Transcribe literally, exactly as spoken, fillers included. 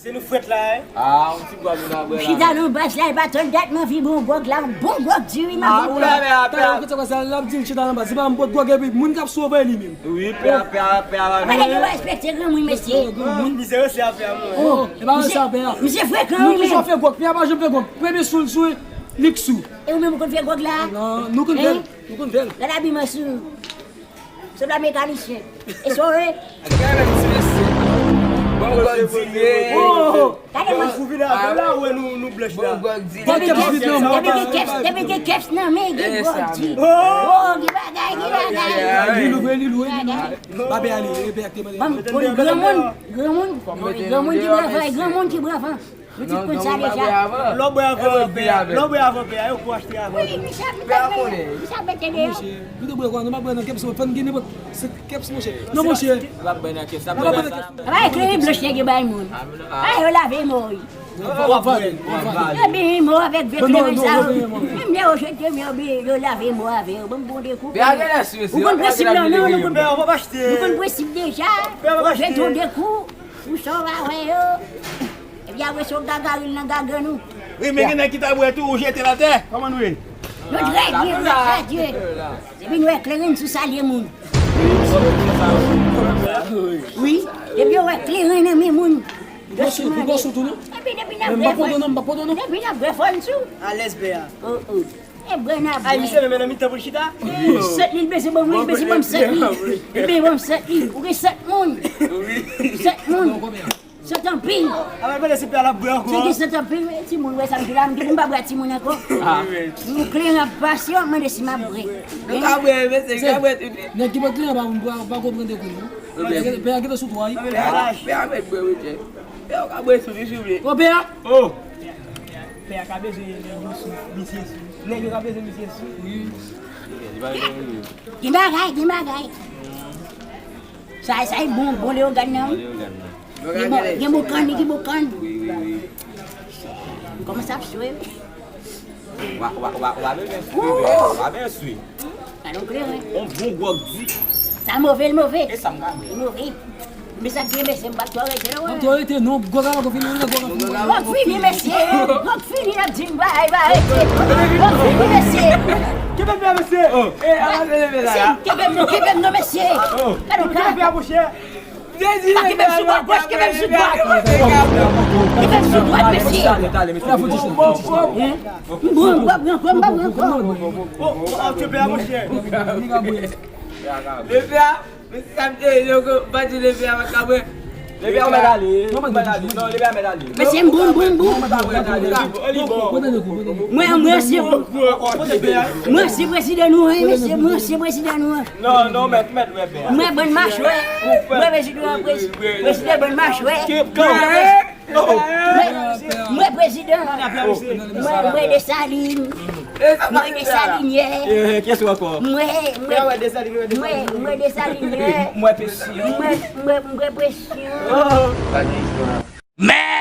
Se nou frèt la, hein? Ah, yon ti gwòg nou nan bwè la. Chita nan baz la, e pa twòp dat m anvi bon gwòg la, yon bon gwòg di wi, m anvi bwè. Talè ou kote sa l ap di l chita nan baz, se pa yon bon gwòg epi moun k ap sove li menm. Wi, pè a, pè a, pè a. Mwen gen dwa respekte granmoun, mesye. Mizè yo se afè a mwen. Oh, e pa sa pè a. Misye frekan wi menm. Nou toujou ap fè gwòg, pè a pa janm fè gwòg. Premye sou l sou, li k sou. E ou menm ou konn fè gwòg la? Non, nou konn fè l, nou konn fè l. Gad abiman sou. Se la mekanisyen. E sa w ye? Gade ti mesye. Bon, bon, bon, bon. Oh, oh. Gade mwen. Ou vin avè la, ou wè nou, nou blanch la. Bon, bon, bon. Depi gen kèps, depi gen kèps, depi gen kèps nan men, gen gwòg di. Oh, gen bagay, gen bagay. Li louvri, li louvri, li louvri. Babè ale, e pè ak te mande. Bon, granmoun, granmoun, granmoun ki bravan, granmoun ki bravan. Nou tout konn sa deja. Lè w bwè avan pè a, lè w bwè avan pè a, yo kou achte avan. Wi, misye ap mete deyò. Misye ap mete deyò. Nou te bwè kwa, nou pa bwè nan kèps, fò n gen nenpòt, se kèps, monchè. Non, monchè. N ap bwè nan kèps, n ap bwè nan kèps. Apa eklere blanch nèg yo bay moun? Ah, yo lave mò wi. Yo byen mò avèk vye kleren sa yo. Menm lè yo jete mò, yo lave mò avè yo. Bon, bon de kou. Ou konn prensip la, non, nou konn prensip deja. Yo jete yo de kou. Ou sa w pa wè yo. Epi apre se w gagari l nan gagann ou. Wi, men gen nèg ki ta bwè tou, ou jete l atè. Kòman nou ye? Nou trè byen, nou trè byen. Depi nou wè kleren sou salye moun. Wi, depi yo wè kleren nan men moun. Epi depi n ap bwè fò n sou. Alèz pè a. Oh, oh. E bwè n ap bwè. Ay, misye menm nan mitan pou l chita. Sèt li l beze ban mwen, li beze ban m sèt li. Li beze ban m sèt li. Ou gen sèt moun. Sèt moun. Sèt anpil. Apa l pale se pè a l ap bwè ankò. Se gen sèt anpil, men timoun wè sa m di la, m di pou m pa bwè a timoun ankò. Nou kleren ap pase, w ap mande si m ap bwè. Nou ka bwè, mesye, nou ka bwè tout. Nèg ki bwè kleren pa, pa, pa konprann de kou, non. Pè a gentan sou twa, wi. Pè a mèt bwè, wi, chè. Pè a ka bwè sou li, si w vle. Ô, pè a! Oh! Pè a ka bezwen nèg yo sou, misye sou. Nèg yo ka bezwen misye sou. Wi. Gen bagay, gen bagay. Sa, sa e bon, bon leyogàn nan, wi. Gen bon, gen bon kann, wi, gen bon kann. Wi, wi, wi. M kòmanse ap swe. Wa, wa, wa, wa bezwen swe, wa bezwen swe. Alon kleren. On bon gwòg di. Sa move, l move. E sa m ka bwè. Li move. Men sa k gen mesye, m pa t twò rete non. M twò rete non, gwòg a poko fini, gwòg a fini. Gwòg fini, mesye. Gwòg fini, n ap di m bay, bay, rete. Gwòg fini, mesye. Kenbe m la, mesye. Oh. E, ala se leve la, la. Kenbe m non, kenbe m non, mesye. Oh. Gade w ka. Kenbe m la, monchè. Pa kenbe m sou bò gòch, kenbe m sou dwat. Kenbe m sou dwat, mesye. M bon, m bon, m bon, m bon, m bon. Leve a, mesye, sa m te, yo, bandi leve a, pa ka bwè. Leve a, ou mèt ale, ou mèt ale. Non, leve a, mèt ale. Mesye, m bon, m bon, m bon. Li bon. Mwen, mwen, se, mwen, se prezidan nou an, mesye, mwen, se prezidan nou an. Non, non, mèt, mèt, mèt, mèt. Mwen, bann machwè. Mwen, prezidan, prez-, prezidan, bann machwè. Mwen, mwen, prezidan. Mwen, mwen, Desalin. Mwen, Desalinyè. Kiyès ou ankò? Mwen, mwen, mwen, Desalinyè. Mwen, Presyon. Mwen, mwen, mwen, Presyon. Oh. Pa gen istwa. Men!